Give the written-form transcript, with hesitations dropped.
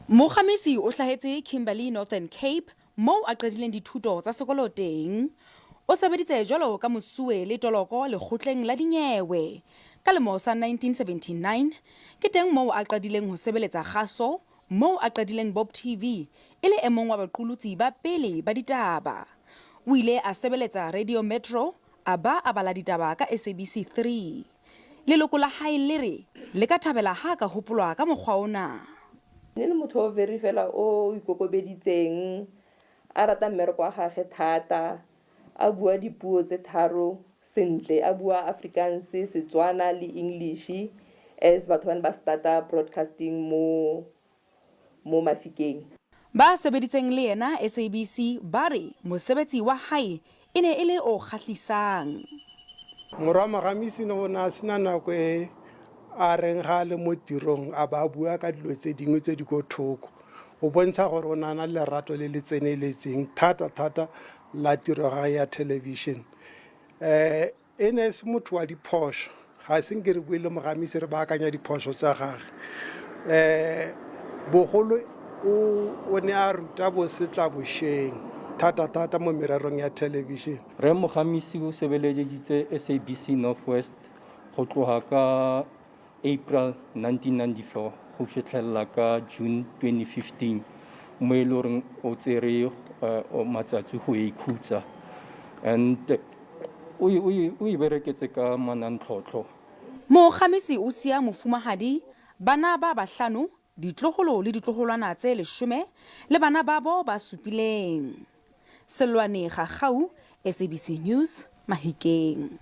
Mogamisi o hlahetse Kimberley Northern Cape moo a qadileng dithuto tsa sekolo teng. O sebeditse jwalo ka mosuwe le toloko lekgotleng la dinyewe. Ka lemo sa 1979 ke teng moo a qadileng ho sebeletsa kgaso moo a qadileng Bop TV e le e mong wa baqulutsi ba pele ba ditaba. O ile a sebeletsa Radio Metro a ba a bala ditaba ka SABC 3. Leloko la hae le re le ka thabela ha a ka hopolwa ka mokgwa ona. Ne le motho o very fela o ikokobeditseng, a rata mmereko wa gage thata, a bua dipuo tse tharo sentle, a bua Afrikaans, Setswana le English as batho ba ne ba starta broadcasting mo mo Mafikeng. Ba sebeditseng le yena SABC ba re mosebetsi wa hae e ne e le o kgahlisang. Morwa Mogamisi o ne a sena nako e a reng ga a le mo tirong a ba bua ka dilo tse dingwe tse di ko thoko go bontsha gore o ne a na le lerato le le tseneletseng thata-thata la tiro ya gagwe ya television. E ne e se motho wa diphoso, ga se nke re bue le Mogamisi re baakanya diphoso tsa gage. Bogolo o ne a ruta bosetlabošeng thata-thata mo mererong ya television. Rre Mogamisi o sebeleditse SABC North West go tloga ka April 1994 go fitlhelela ka June 2015 mo e le goreng o tsere matsatsi go ikhutsa and o e bereketse ka manantlhotlho. Mogamisi o sia mofumahadi, bana ba bahlano, ditloholo le ditloholwana tse leshome le bana babo ba supileng. Selwane Gagau, SABC News, Mahikeng.